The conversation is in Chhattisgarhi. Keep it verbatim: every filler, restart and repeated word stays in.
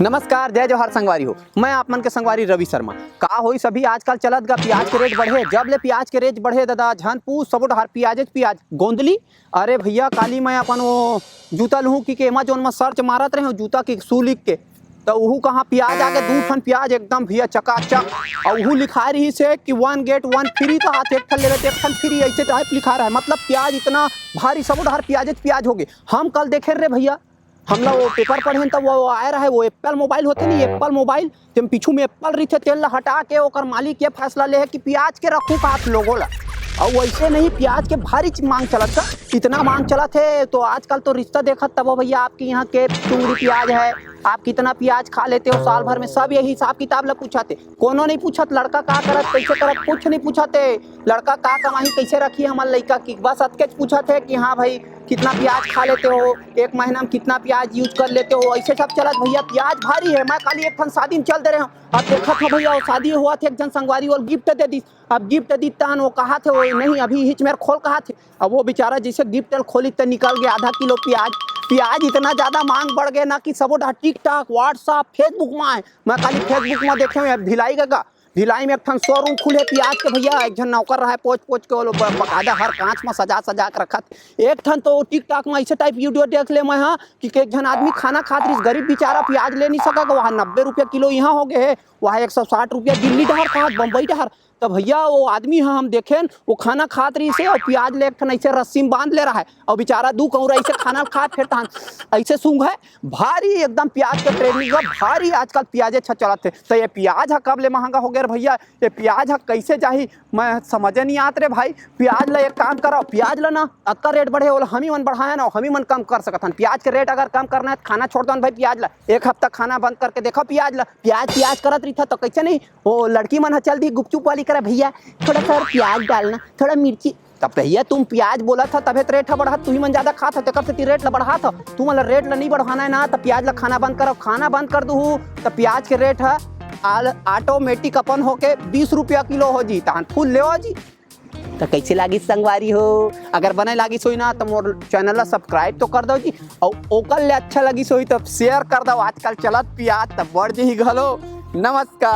नमस्कार, जय जोहार संगवारी हो। मैं आप मन के संगवारी रवि शर्मा। का होइस अभी, आजकल चलत गा प्याज के रेट बढ़े। जब ले प्याज के रेट बढ़े दादा, झन पूछ, सबो डहार प्याजेच प्याज। गोंदली, अरे भैया, काली मैं अपन वो जूता लूहूं कि, कि Amazon में सर्च मारत रहे हूँ जूता के शू लिख के, तो उहू कहाँ प्याज आगे, दू ठन प्याज एकदम भैया चकाचक। और उहू लिखा रहिस हे कि वन गेट वन फ्री, कहा एक ठन लेबे तो एक ठन फ्री, ऐसे टाइप लिखा रहा है। मतलब प्याज इतना भारी, सबो डहार प्याजेच प्याज हो गे। हम कल देखे रे भैया, हमला वो पेपर पढ़े हन, त वो आए रहे, वो एप्पल मोबाइल होथे नी, एप्पल मोबाइल, तेम पीछू में एप्पल रहिथे, तेन ला हटा के ओकर मालिक ये फैसला ले हे कि प्याज के रखू का आप लोगों ला। और वैसे नहीं, प्याज के भारी च-, मांग चलत का, इतना मांग चलत हे। तो आजकल तो रिश्ता देखत तबो भैया, आपके यहाँ के चुंगड़ी प्याज है, आप कितना प्याज खा लेते हो साल भर में, सब यही हिसाब किताब ला पूछत हे। कोनो नहीं पूछत लड़का का करत, कैसे करत, कुछ नहीं पूछत हे। लड़का का कमाही, कैसे रखी हमर लइका की, बस अतकेच पूछत हे कि हाँ भाई, कितना प्याज खा लेते हो, एक महीना में कितना प्याज यूज कर लेते हो, ऐसे सब चलत। भैया, प्याज भारी है। मैं काली एक ठन शादी में चल दे रहे हूँ, अब देखत हूँ भैया, वो शादी हुआ थे, एक जन संगवारी और गिफ्ट दे दी। अब गिफ्ट दी तहन वो कहा थे, वो नहीं, अभी हिच मेर खोल कहा थे। अब वो बेचारा जैसे गिफ्ट खोली त निकल गया आधा किलो प्याज। प्याज इतना ज्यादा मांग बढ़ गए ना कि सबो डहा TikTok, WhatsApp, Facebook में आए। मैं काली Facebook में देखे हूँ, भिलाई का भिलाई में एक ठन शोरूम खुले प्याज के भैया, एक झन नौकर रहा है, पोच पोच के वो लोग ब-, बकायदा हर कांच में सजा सजा के रखत। एक ठन तो TikTok में ऐसे टाइप वीडियो देख ले मैं, हाँ, कि एक झन आदमी खाना खात रहिस, गरीब बेचारा प्याज ले नहीं सका, वहाँ नब्बे रुपया किलो यहाँ हो गए है, वहाँ एक सौ साठ रुपया दिल्ली डहर खात, बम्बई डहर। तो भैया वो आदमी, हाँ, हम देखेन, वो खाना खात रहिस हे और प्याज ले एक ठन ऐसे रस्सी में बांध ले रहा है और बेचारा दू कौरा ऐसे खाना खात फिरत हन, ऐसे सूंघ है। भारी एकदम प्याज के ट्रेंडिंग है, भारी आजकल प्याजे छ चलत हे। तो ये प्याज ह कब ले महंगा हो गया रे भैया? ये प्याज ह कैसे जाही, मैं समझे नहीं आत रे भाई। प्याज ला एक काम करो, प्याज ला ना अतका रेट बढ़े, ओला हम ही मन बढ़ाए ना, हम ही मन कम कर सकत हन। प्याज के रेट अगर कम करना है तो खाना छोड़ दो ना भाई, प्याज ला एक हफ्ता खाना बंद करके देखो प्याज ला। प्याज प्याज करत रहिथा तो कैसे नहीं, वो लड़की मन ह चल दी गुपचुप वाली करा, "भैया थोड़ा सा और प्याज डालना, थोड़ा मिर्ची।" तब भैया तुम प्याज बोलत ह तभे तो रेट ह बढ़त, तुही मन ज्यादा खात ह तेकर सेती रेट ला बढ़ात ह। तुमन ला रेट ला नहीं बढ़ाना है ना, तो प्याज ला खाना बंद करो, खाना बंद कर दूहू तो प्याज के रेट ह ऑटोमेटिक अपन होके बीस रुपया किलो हो जी, तहन फूल लेवा जी। तो कैसे लागिस संगवारी हो? अगर बने लागिस होई ना तो मोर चैनल ला सब्सक्राइब तो कर दो जी, और ओकर ले अच्छा लागिस होई तो शेयर कर दो। आजकल चलत प्याज तो बढ़ जही घलो। नमस्कार।